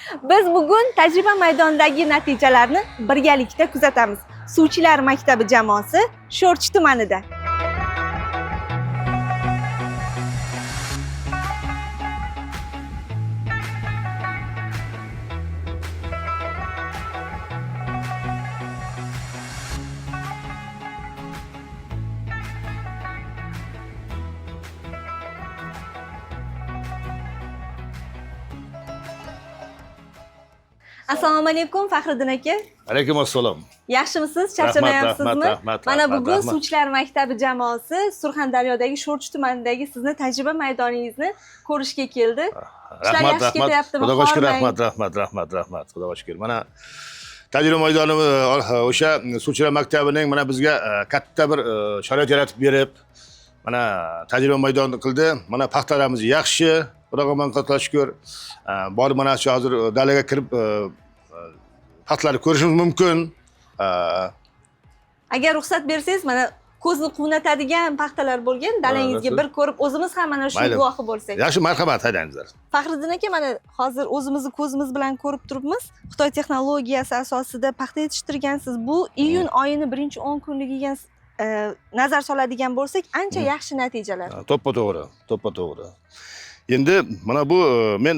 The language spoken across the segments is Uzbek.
Biz bugun tajriba maydonidagi natijalarni birgalikda kuzatamiz. Suvchilar maktabi jamoasi Sho'rchi tumanida. Assalomu alaykum Faxriddin aka. Alaykum assalom. Yaxshimisiz? Charchamayapsizmi? Rahmat, rahmat, Mana rahmat, bugun rahmat. Suvchilar maktabi jamoasi Surxondaryodagi Sho'rchi tumanidagi sizni tajriba maydoningizni ko'rishga keldi. İshlar Rahmat, yaxshi rahmat. ketyaptimi? Xudoga shukr, Hormang. rahmat, rahmat, rahmat, rahmat. Xudoga shukr. Mana tajriba maydoni o'sha suvchilar maktabining mana bizga katta bir sharoit yaratib berib, mana tajriba maydoni qildi. Mana paxtalarimiz yaxshi. Xudoga ming shukr. Borib mana shu hozir dalaga kirib paxtalarni ko'rishimiz mumkin. Agar ruxsat bersangiz, mana ko'zni quvnatadigan paxtalar bo'lgan dalangizga bir ko'rib o'zimiz ham mana shu Mayli. guvohi bo'lsak. Yaxshi, marhamat, haydangizlar. Faxriddin aka, mana hozir o'zimizni ko'zimiz bilan ko'rib turibmiz. Xitoy texnologiyasi asosida paxta yetishtirgansiz. Bu iyun oyini birinchi 10 kunligiga nazar soladigan bo'lsak, ancha yaxshi natijalar. To'ppa to'g'ri, to'ppa to'g'ri. Endi mana bu men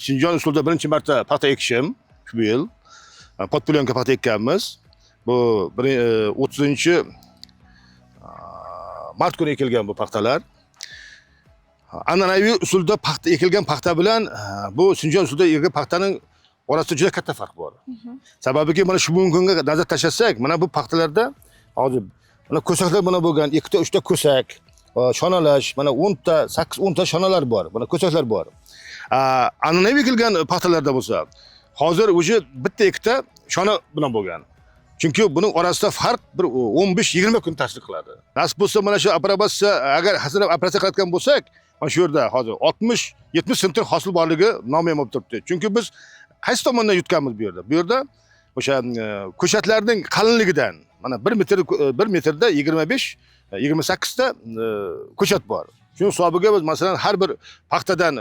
Shinjon usulida birinchi marta paxta ekishim shu yil. Podplyonka paxta ekkanmiz. Bu 30 mart kuni ekilgan bu paxtalar. An'anaviy usulda paxta ekilgan paxta bilan bu Shinjon usulida ekilgan paxtaning orasida juda katta farq bor. Sababiki mana shu bugungi kunga nazar tashlasak, mana bu paxtalarda hozir mana ko'saklar mana bo'lgan, ikkita, uchta ko'sak, shonalash, mana 10 ta, 8-10 ta shonalar bor, mana ko'saklar bor. An'anaviy ekilgan paxtalarda bo'lsa, hozir уже bitta, ikkita shona bilan bo'lgan. Chunki buning orasida farq bir 15-20 kun tashkil qiladi. Nasib bo'lsa mana shu aprobatsiya, agar hasanab operatsiya qilayotgan bo'lsak, mana shu yerda hozir 60-70 sentner hosil borligi namoyon bo'lib turibdi. Chunki biz qaysi tomondan yutganmiz bu yerda? Bu yerda o'sha ko'chatlarning qalinligidan mana 1 metr 1 metrda 25 28 ta ko'chat bor. Shuning hisobiga biz masalan har bir paxtadan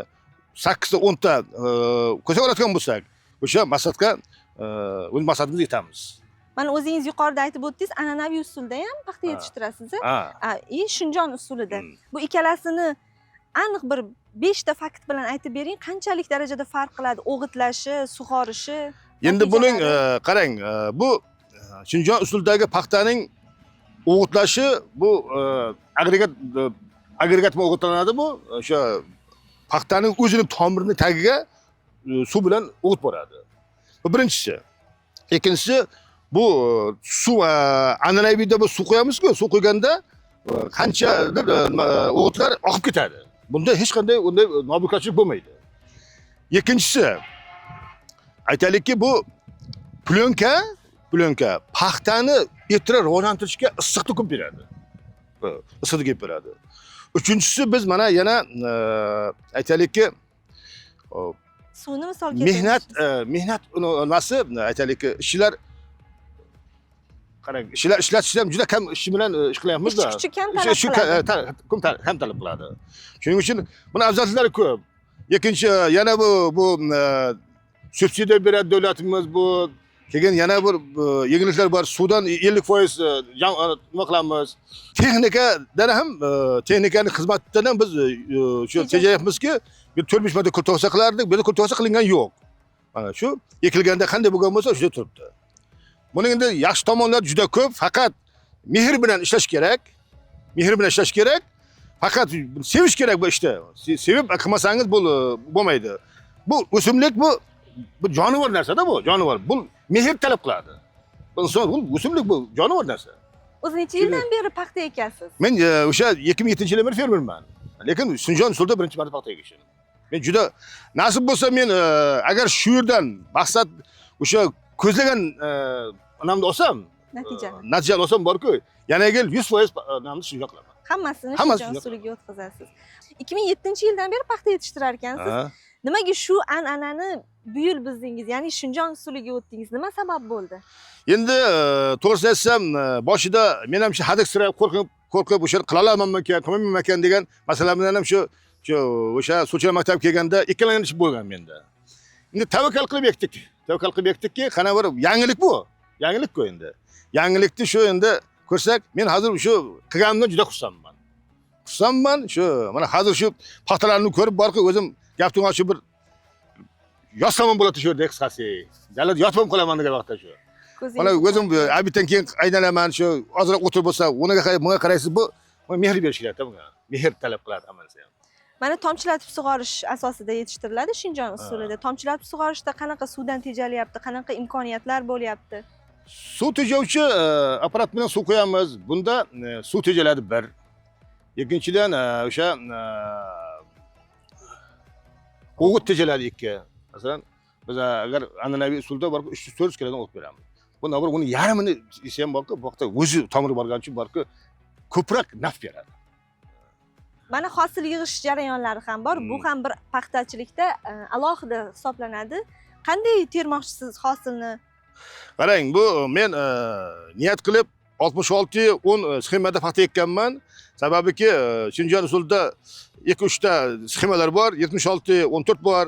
8 ta 10 ta ko'chat oladigan bo'lsak, o'sha maqsadga o'z maqsadimizga yetamiz. Mana o'zingiz yuqorida aytib o'tdingiz, an'anaviy usulda ham paxta yetishtirasiz, Ha. И Shinjon usulida. Bu ikkalasini aniq bir 5 ta fakt bilan aytib bering, qanchalik darajada farq qiladi o'g'itlashi, sug'orishi? Endi buning natijalari? Qarang, bu Shinjon usulidagi paxtaning o'g'itlashi bu agregat agregat bilan o'g'itlanadi bu. O'sha paxtaning o'zini tomirini tagiga suv bilan o'g'it boradi. Bu birinchisi. Ikkinchisi bu suv an'anaviyda bu suv qo'yamiz-ku, suv qo'yganda qanchadir o'g'itlar oqib ketadi. Bunda hech qanday unday nobudgarchilik bo'lmaydi. Ikkinchisi aytaylikki bu plyonka paxtani ertaroq rivojlantirishga issiqni ko'p beradi. Issiqni ko'p beradi. Uchinchisi biz mana yana aytaylikki Suvni misol mehnat mehnat nimasi aytaylikki ishchilar qarang, ishchilar ishlatishda ham juda kam ishchi bilan ish qilyapmiz-da. Ishchi kuchi kam talab Shu qiladi. kam talab qiladi. Shuning uchun buni afzalliklari ko'p. Ikkinchi yana bu subsidiya beradi davlatimiz bu. Keyin yana bir yengilliklar bor. Suvdan 50% nima qilamiz. Texnikadan ham texnikaning xizmatidan ham biz shu tejayapmizki, bir 4-5 marta kultovsa qilardik, bu yerda kultovsa qilingan yo'q. Mana shu ekilganda qanday bo'lgan bo'lsa shunday turibdi. Buning endi yaxshi tomonlari juda ko'p, faqat mehr bilan ishlash kerak. Mehr bilan ishlash kerak. Faqat sevish kerak bu ishni. Sevib qilmasangiz bu bo'lmaydi. Bu o'simlik bu jonivor narsa-da bu, jonivor. Bu mehr talab qiladi. Bu inson, bu o'simlik bu jonivor narsa. O'zi necha yildan beri paxta ekasiz? Men o'sha 2007-yildan beri fermerman. Lekin Shinjon usulida birinchi marta paxta ekishim. Men juda nasib bo'lsa men agar shu yerdan maqsad o'sha ko'zlagan nimamni olsam, Natijani. Natijani olsam borku, yana yil 100% nimamni Shinjon qilaman. Hammasini Hammasini Shinjon usuliga o'tkazasiz. 2007-yildan beri paxta yetishtirar ekansiz. Nimaga shu an'anani bu yil buzdingiz? Ya'ni Shinjon usuliga o'tdingiz. Nima sabab bo'ldi? Endi to'g'risini aytsam, boshida men ham shu hadiksirab qo'rqib o'sha qila olamanmikan, qilmaymanmikan degan masala bilan ham shu o'sha suvchilar maktabiga kelganda ikkilangan ish bo'lgan menda. Endi tavakkal qilib ekdik. Tavakkal qilib ekdikki, qana bir yangilik bu. Yangilik-ku endi. Yangilikni shu endi ko'rsak, men hozir shu qilganimdan juda xursandman. Xursandman shu mana hozir shu paxtalarni ko'rib borku o'zim gapni ochiq bir yotsam ham bo'ladi shu yerda qisqasi. Jalada yotib ham qolaman degan vaqtda shu. Mana o'zim обед dan keyin aylanaman shu ozroq o'tirib bo'lsa, uniga qarab, bunga qaraysiz, bu mehr berish kerak bunga. Mehr talab qiladi hammasi ham. Mana tomchilatib sug'orish asosida yetishtiriladi Shinjon usulida. Tomchilatib sug'orishda qanaqa suvdan tejalyapti, qanaqa imkoniyatlar bo'lyapti? Suv tejovchi apparat bilan suv qo'yamiz. Bunda suv tejaladi bir. Ikkinchidan o'sha o'g'it tejaladi ikki. Masalan, biz agar an'anaviy usulda borku 300-400 kilodan o'tib beramiz. Bu navbat uni yarmini desa ham borku, bu vaqtda o'zi tomiri borgani uchun borku ko'proq naf beradi. Mana hosil yig'ish jarayonlari ham bor. Bu ham bir paxtachilikda alohida hisoblanadi. Qanday termoqchisiz hosilni? Qarang, bu men niyat qilib 66-10 sxemada paxta ekkanman. Sababiki Shinjon usulida 2-3 ta sxemalar bor, 76-14 bor.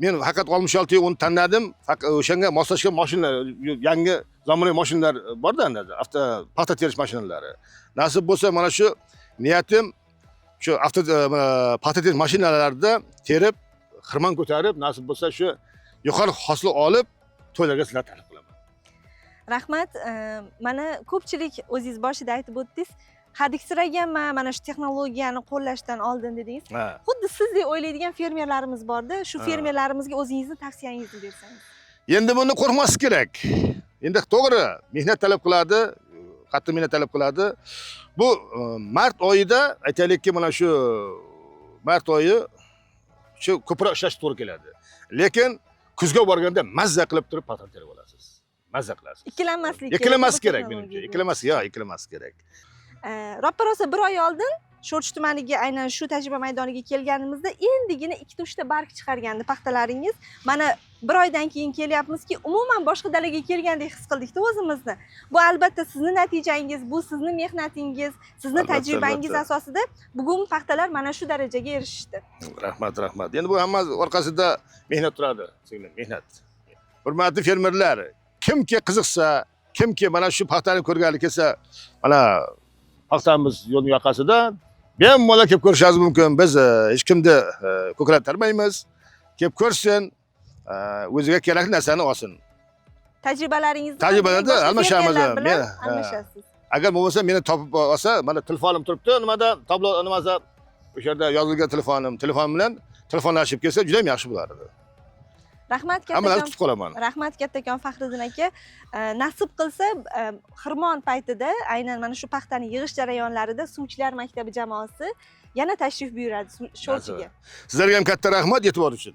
Men faqat 66-10 tanladim. Faqat o'shanga moslashgan mashinalar, yangi zamonaviy mashinalar borda, avto paxta terish mashinalari. Nasib bo'lsa mana shu niyatim shu avto paxta terish mashinalarida terib, xirmon ko'tarib, nasib bo'lsa shu yuqori hosil olib to'ylarga sizlar taklif qilaman. Rahmat. Mana ko'pchilik o'zingiz boshida aytib o'tdingiz, hadiksiraganman mana shu texnologiyani qo'llashdan oldin dedingiz. Xuddi sizdek o'ylaydigan fermerlarimiz borda, shu fermerlarimizga o'zingizni tavsiyangizni bersangiz. Endi buni qo'rqmaslik kerak. Endi to'g'ri, mehnat talab qiladi, qattiq mehnat talab qiladi. Bu mart oyida aytaylikki, mana shu mart oyi shu ko'proq ishlash to'g'ri keladi. Lekin kuzga borganda mazza qilib turib paxta terib olasiz. Mazza qilasiz. Ikkilanmaslik kerak. Ikkilanmaslik bu kerak menimcha. texnologiyaga. Ikkilanmas, yo'q, ikkilanmaslik kerak. Roppa rosa bir oy oldin Sho'rchi tumaniga aynan shu tajriba maydoniga kelganimizda endigina ikkita uchta barg chiqargandi paxtalaringiz. Mana bir oydan keyin kelyapmizki, umuman boshqa dalaga kelgandek his qildikda o'zimizni. Bu albatta sizni natijangiz, bu sizni mehnatingiz, sizni tajribangiz asosida bugun paxtalar mana shu darajaga erishishdi. Rahmat, rahmat. Endi bu hammasi orqasida mehnat turadi, singlim, mehnat. Hurmatli fermerlar, kimki qiziqsa, kimki mana shu paxtani ko'rgani kelsa, mana paxtamiz yo'lning yoqasida bemalol kelib ko'rishingiz mumkin. Biz hech kimni ko'kraktarmaymiz. Kelib ko'rsin, o'ziga kerakli narsani olsin. Tajribalaringizni Tajribalarni boshqa almashamiz, fermerlar bilan men, ha. almashasiz. Agar bo'lmasa meni topib olsa, mana telefonim turibdi, nimada tablo nimasi o'sha yerda yozilgan telefonim, telefon bilan telefonlashib kelsa juda ham yaxshi bo'lar edi. Rahmat Hammalarni kattakon. kutib qolaman. Rahmat kattakon Faxriddin aka. Nasib qilsa xirmon paytida aynan mana shu paxtani yig'ish jarayonlarida suvchilar maktabi jamoasi yana tashrif buyuradi Sho'rchiga. Sizlarga ham katta rahmat e'tibor uchun.